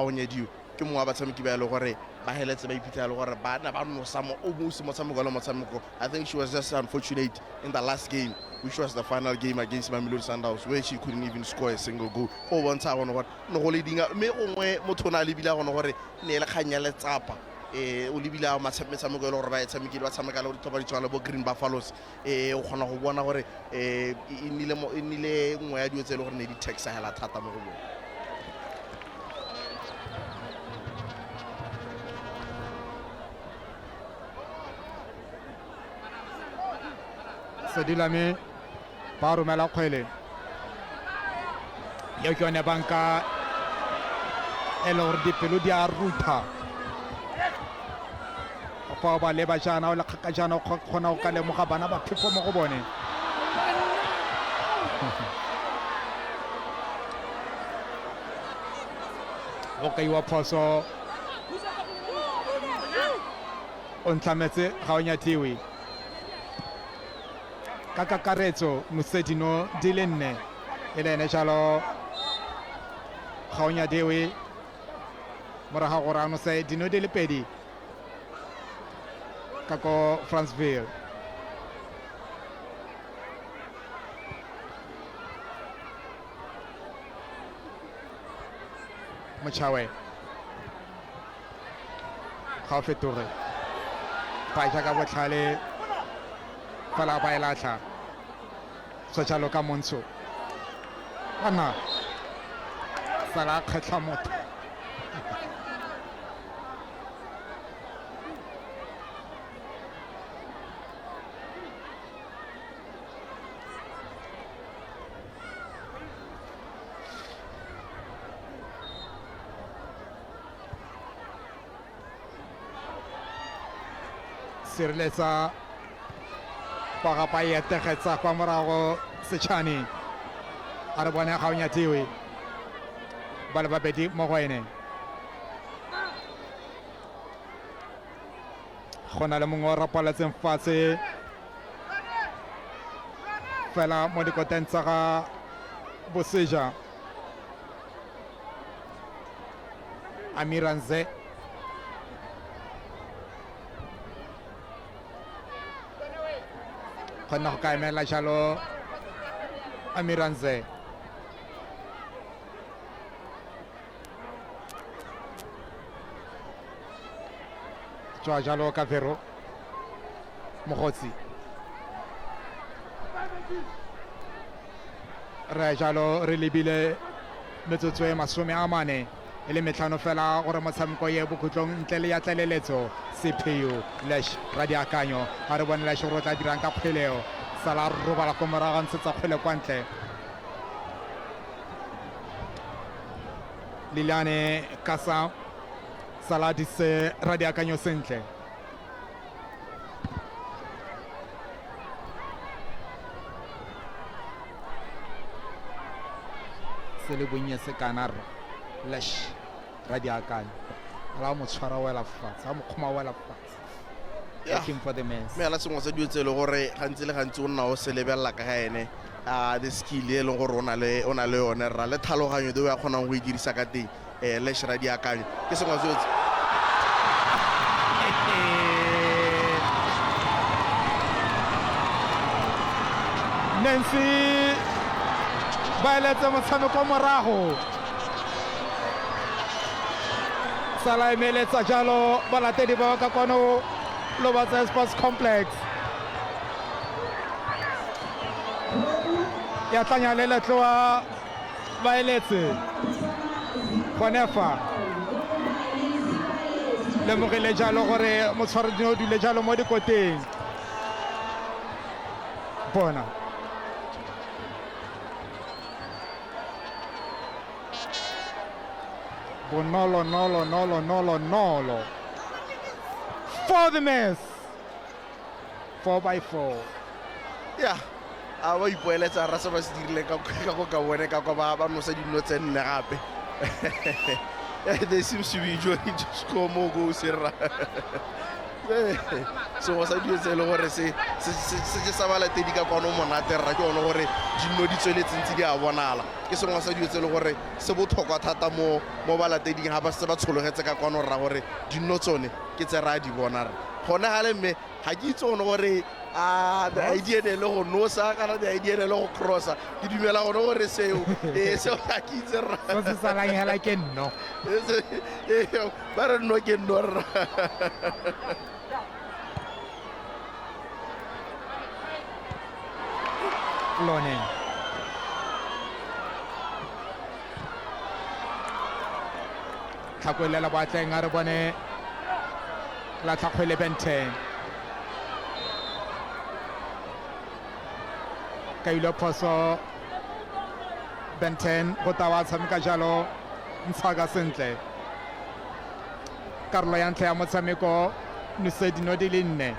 o nyadiwe ke mongwe wa batshameki ba e le gore ba heletse ba iphitlhela le gore ba na ba nosa mo almost motshameko le motshameko. I think she was just unfortunate in the last game, which was the final game against Mamelodi Sundowns, where she couldn't even score a single goal. Go bontsha gone gore ne go le dinga mme gongwe motho o ne a lebile gone gore ne e le kgang ya letsapa o lebile a metshameko e le gore ba e tshamekile ba tshameka le ditlhopha di tshwana le bo Green Buffaloes o kgona go bona gore e nnile nngwe ya dilo tse e le gore ne di taxa hela thata mo go bone. Sedilame ba romela kgwele eo ke yone banka e le gore dipelo di a rutha fa o ba leba jaana o le kgaka jaana o kgona go ka lemoga bana ba phefo mo go bone. Go kaiwa phoso o ntlhametse ga o nyathiwe ka kakaretso mosedino di le nne e le ene jalo ga o nyadiwe morago gore a nose dino di le pedi ka ko Franceville. Mochawe ga o fetoge ba ja ka botlhale fela ba e latlha sejalo ka montsho ana sala kgetlha motho. Sireletsa pagapa e etegetsa kwa morago Setšhane. A re bone ga o nyadiwe. Ba le babedi mo go ene. Go na le mongwe o rapaletseng fatshe fela mo dikoteng tsa ga Boseja. Amiranze kgonna go ka emela jalo Amiranze. Tswa jalo ka Vero Mogotsi. Re jalo re lebile metsotso e 45 fela gore motshameko ye bokhutlong ntle le ya tlaleletso. Sepheo Lesh Radiakanyo ga re bone Lesh gore o tla dirang ka kgweleo. Sala robala ko morago ntshetsa kgwele kwa ntle. Liliane Kasa sala dise Radiakanyo sentle. Se le bonnye se kana rra Lesh Radiakanyo ala mo tshwara wela fatshe, a mo kgoma wela fatshe. Looking for the mess. Mme ala sengwe sa dilo tse e le gore gantsi le gantsi o nna o se lebelela ka ga ene, a the skill e leng gore o na le o na le yone rra, le tlhaloganyo e o ya kgonang go e dirisa ka teng. Lesh Radiakanyo ke sengwe sa dilo. Nancy ba eletse motshameko morago. Sala emeletsa jalo balatedi ba ka kwano Lobatse Sports Complex. Ya tlanya le letloa ba eletse gone fa. Lemogile jalo gore motshwaredino o dule jalo mo dikoteng. Bona. Bonolo, nolo, nolo, nolo, nolo. For the mess. 4 by 4. Ya, a ba ipoeletsa ra se ba se dirile ka ka go ka bone ka kwa ba ba nosa dino tse nne gape. They seems to be enjoying to score more goals rra. Sengwe sa dilo tse e le gore se se sa balatedi ka kwano monate rra ke one gore dino di tsweletse ntse di a bonala. Ke sengwe sa dilo tse e le gore se botlhokwa thata mo mo balateding ga ba se ba tshologetse ka kwano rra, gore dino tsone ke tse ra di bona rra. Gone gale mme ga ke itse gone gore a the idea ne le go nosa kana the idea ne le go crossa. Ke dumela gone gore seo ee seo ga ke itse rra. Se se salang hela ke nno. Ba re nno ke nno rra. Lone. Tlhako e lela boatleng, a re bone latlha kgwele Benten. Kailwe phoso Benten go tawa tshameka jalo Ntshaka sentle. Karolo ya ntlha ya motshameko nose dino di le nne.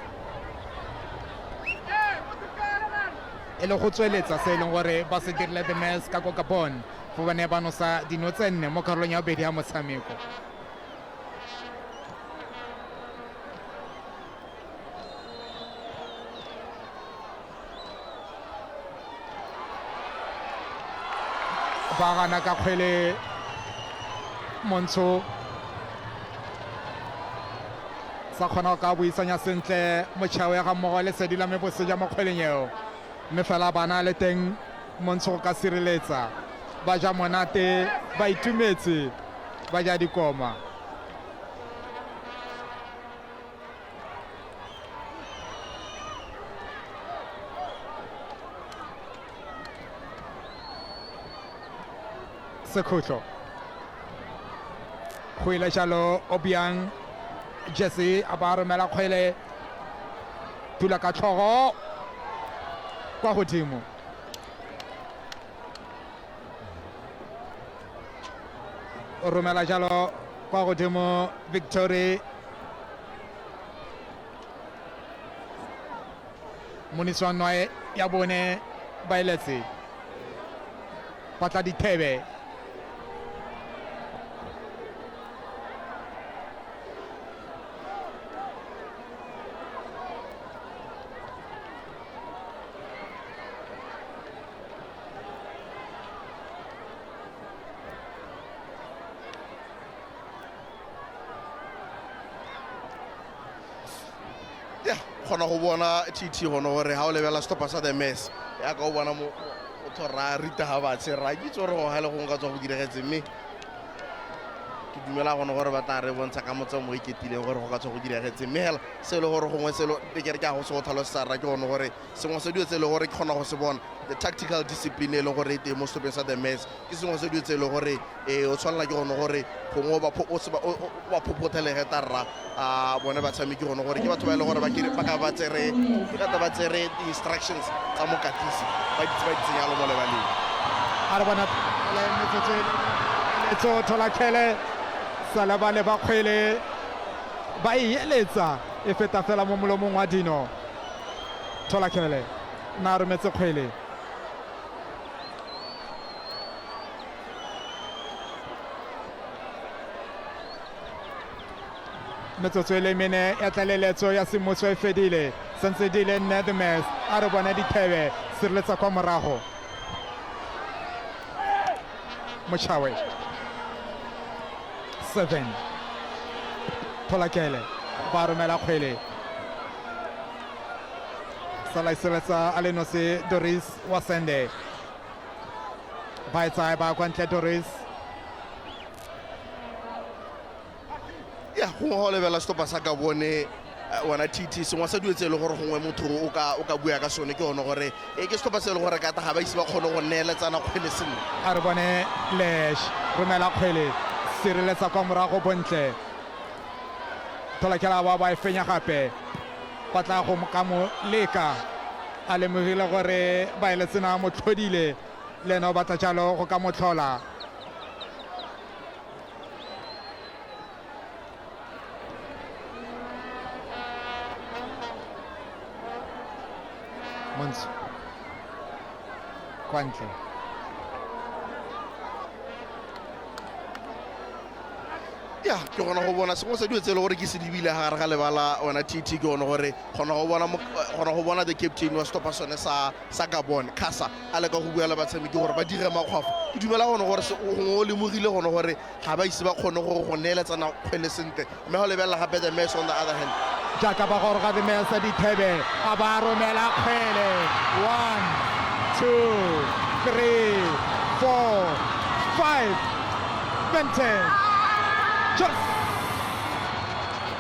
E le go tsweletsa se e leng gore ba se dirile the mess ka ko Gabon fa ba ne ba nosa dino tse nne mo karolong ya bobedi ya motshameko. Ba gana ka kgwele Montsho sa kgona go ka buisanya sentle Mochao ya ga mmogo le Sedi la Meboseja mo kgweleng eo, mme fela bana le teng Montsho go ka sireletsa. Ba ja monate, ba itumetse, ba ja dikoma. Sekhutlo go ile jalo Obiang Jesse a ba romela kgwele thula ka tlhogo kwa godimo. O romela jalo kwa godimo Victory. Moniswa nwae ya bone ba eletse batla dithebe. Ya kgona go bona TT gone gore ga o lebelela setlhopha sa the Mess yaka o bona motho ra rita ga batshe ra ke itse gore go ga le gongwe ka tswa go diragetse, mme ke dumela gone gore ba tla re bontsha ka motse mo iketileng gore go ka tswa go diragetse. Mme hela se e le gore gongwe selo ke re ke a go se go tlhalosetsa rra ke gone gore sengwe sa dilo tse e le gore ke kgona go se bona, the tactical discipline e leng gore e teng mo setlhopheng sa the Mess, ke sengwe sa dilo tse e leng gore o tshwanela ke gone gore gongwe o ba phophothelege ta rra a bone batshameki gone gore ke batho ba e leng gore ba ka ba tsere ke kata ba tsere di-instructions tsa mokatisi ba di ba di tsenyalo mo lebaleng. A re bona metsotso e letso Tholakele sala ba le ba kgwele ba e eletsa e feta fela mo molomong wa dino. Tholakele na rometse kgwele. Metsotso e le mene ya tlaleletso ya semmuso e fedile, santse di le nne the Mess. A re bone dithebe sireletsa kwa morago. Mochawe 7 Tholakele ba romela kgwele, sala e sireletsa a le nosi Doris wa Sende, ba e tsaya ba kwa ntle Doris. Ya gongwe ga o lebelela setlhopha sa ka bone wena TT, sengwe sa dilo tse e le gore gongwe motho o ka bua ka sone ke gone gore e ke setlhopha se e le gore kata ga ba ise ba kgone go neeletsana kgwele sentle. A re bone Lesh romela kgwele, sireletsa kwa morago bontle. Tholakela ba e fenya gape, ba tla go ka mo leka a lemogile gore ba eletsena mo tlhodile, le ene o batla jalo go ka mo tlhola. Montsho kwa ntle. Ya ke gona go bona sengwe sa dilo tse e le gore ke se lebile gare ga lebala wena TT, ke gone gore kgona go bona kgona go bona the captain wa setlhopha sone sa Gabon Kasa a leka go bua le batshameki gore ba dire makgwafo. Ke dumela gone gore gongwe o lemogile gone gore ga ba ise ba kgone go neeletsana kgwele sentle, mme ga o lebelela gape the Mess on the other hand, jaaka ba goroga the Mess dithebe a ba romela kgwele 1 2 3 4 5 Benten Jos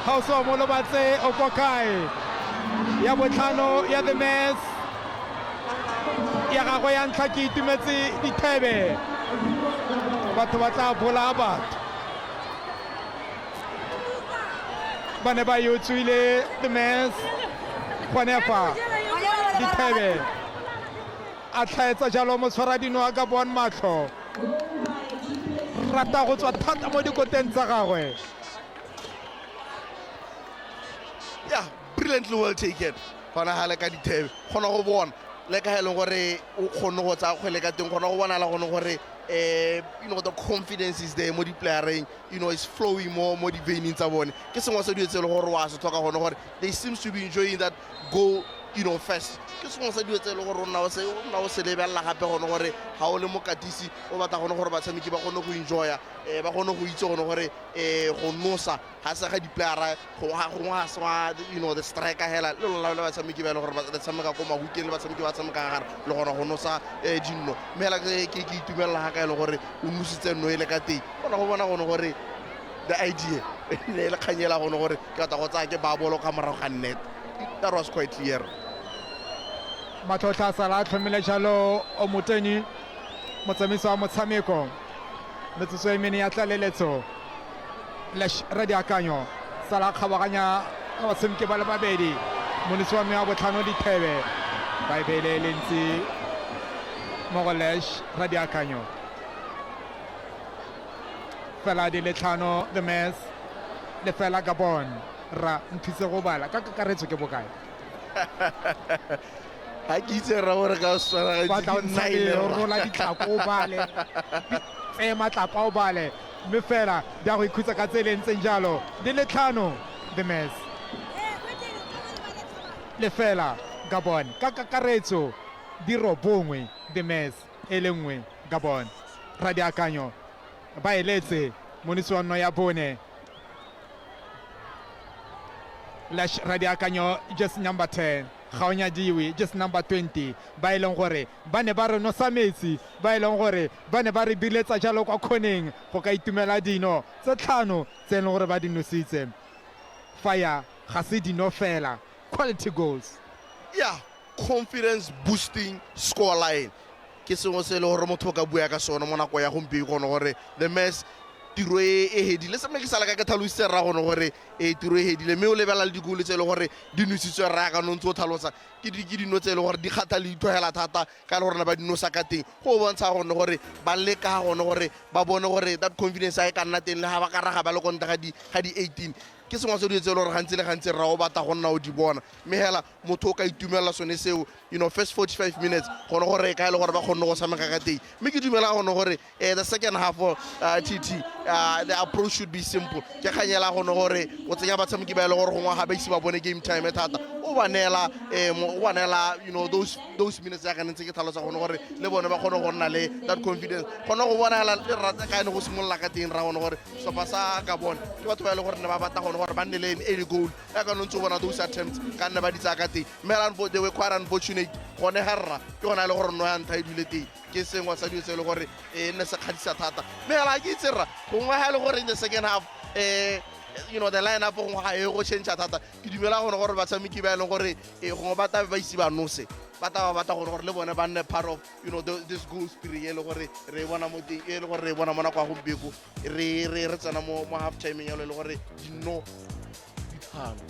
ga o se wa mo lobatse o kwa kae ya botlhano ya the Mess ya gagwe ya ntlha ke itumetse dithebe batho ba tla bolaya batho ba ne ba e utswile the Mess gone fa dithebe a tlhaetsa jalo motshwaradino wa ka bon matlho rata go tswa thata mo dikoteng tsa gagwe. Yeah, brilliantly well taken gona ga le ka dithebe kgona go bona le ka e leng gore o kgonne go tsaya kgwele ka teng, kgona go bonala gone gore the confidence is there mo di-playereng, is flowing mo di-veining tsa bone. Ke sengwe sa dilo tse e le gore wa se tlhoka gone gore they seems to be enjoying that goal first. Ke sengwe sa dilo tse e le gore o nna o se lebelela gape gone gore ga o le mokatisi o batla gone gore batshameki ba kgone go enjoya, ba kgone go itse gone gore go nosa ga se ga di-playera gongwe ga se wa the striker hela le lona le batshameki ba e le gore le tshameka ko mahukeng le batshameki ba tshameka gare le gona go nosa dinno. Mme hela ke itumelela ga ka e le gore o nositse nno e le ka teng, kgona go bona gone gore the idea ne e le kganyela gone gore ke batla go tsaya ke ba bolo ka morago ga net. That was quite clear. Matlhotlha a sala a tlhomile jalo o moteni motsamaisi wa motshameko metsotso e mene ya tlaleletso Lesh Radiakanyo sala kgabaganya ka batshameki ba le babedi monisi wa mme wa botlhano dithebe ba e beile le ntsi mo go Lesh Radiakanyo fela di le tlhano the Mess le fela Gabon ra nthuse go bala ka kakaretso ke bokae. Ga ke itse rra gore ka Setswana Ba tla o ntsha nine o rola ditlhako o bale, tseye matlapa o bale, mme fela di a go ikhutsa ka tsele e ntseng jalo. Di le tlhano the Mess lefela Gabon ka kakaretso di robongwe the Mess e le nngwe Gabon. Radiakanyo ba eletse monisi wa nno ya bone Lash Radiakanyo just number 10 Gaonyadiwe just number 20 ba e leng gore ba ne ba re nosa metsi, ba e leng gore ba ne ba re biletsa jalo kwa khoneng go ka itumela dino tse tlhano tse e leng gore ba di nositse. Fire ga se dino fela, quality goals. Yeah, confidence boosting score line ke sengwe se e le gore motho o ka bua ka sone mo nako ya gompieno gone gore the mess tiro e e hedile se ke sala ka ke tlhalositse rra gone gore e tiro e hedile mme o lebelela le dikolo tse e le gore di nositswe rra ka no ntse o tlhalosa ke di ke dino tse e le gore di kgatha le ithogela thata ka le gore ba di nosa ka teng go bontsha gone gore ba leka gone gore ba bone gore that confidence a e ka nna teng le ga ba ka raga ba le konta ga di ga di 18 ke sengwe sa dilo tse e le gore gantsi le gantsi rra o batla go nna o di bona mme hela motho o ka itumelela sone seo you know first 45 minutes gone gore ka e le gore ba kgonne go tshameka ka teng mme ke dumela gone gore the second half tt the approach should be simple ke kganyela gone gore o tsenya batshameki ba e le gore gongwe ga ba ise ba bone game time thata o ba neela o ba neela you know those minutes ya ka ntse ke tlhalosa gone gore le bone ba kgone go nna le that confidence gone go bonagala le rata ka ene go simolola ka teng ra gone gore setlhopha sa ka bone ke batho ba e le gore ne ba batla gone gore ba nne le an early goal ya ka ntse o bona those attempts ka nne ba di tsaya ka teng mme they were quite unfortunate gone ga rra ke gone a le gore no ya ntlha e dule teng ke sengwe sa dilo tse e le gore e nne se kgadisa thata mme fela ke itse rra gongwe ga e le gore in the second half you know the line up gongwe ga e go change thata ke dumela gone gore batshameki ba e leng gore gongwe ba tlabe ba ise ba nose ba tla ba batla gore gore le bone ba nne part of you know this goal spirit e le gore re e bona mo teng e le gore re e bona mo nako ya gompieko re re re tsena mo mo half time yalo e le gore dino ditlhano.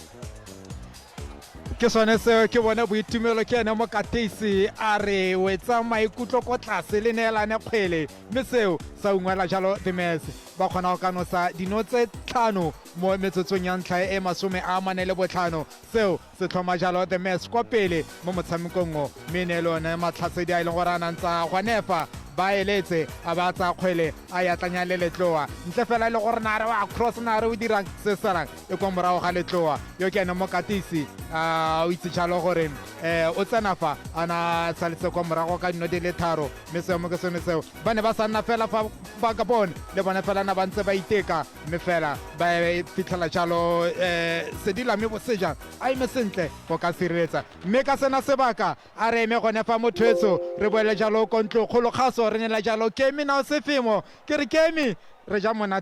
Ke sone seo ke bone boitumelo ke ene mokatisi a re wetsa maikutlo ko tlase le neelane kgwele mme seo sa ungwela jalo the Mets ba kgona go kanosa dino tse tlhano mo metsotsong ya ntlha e 45 seo se tlhoma jalo the Mets kwa pele mo motshamekong o mme ne le one matlhasedi a e leng gore a nantsa gwanefa ba eletse a ba tsaya kgwele a ya tlanya le letloa ntle fela e le gore nare wa cross nare o dirang se salang e kwa morago ga letloa yo ke ene mokatisi a o itse jalo gore um o tsena fa a na saletse kwa morago ka dino di le tharo mme seemo ke sone seo ba ne ba sa nna fela fa ba ka bone le bone fela na ba ntse ba iteka mme fela ba fitlhela jalo um sedila mme boseja a eme sentle go ka sireletsa mme ka sena sebaka a re eme gone fa motho re boele jalo ko ntlo kgolo kgaso re nela jalo kemi nao sefemo ke re kemi re ja monate.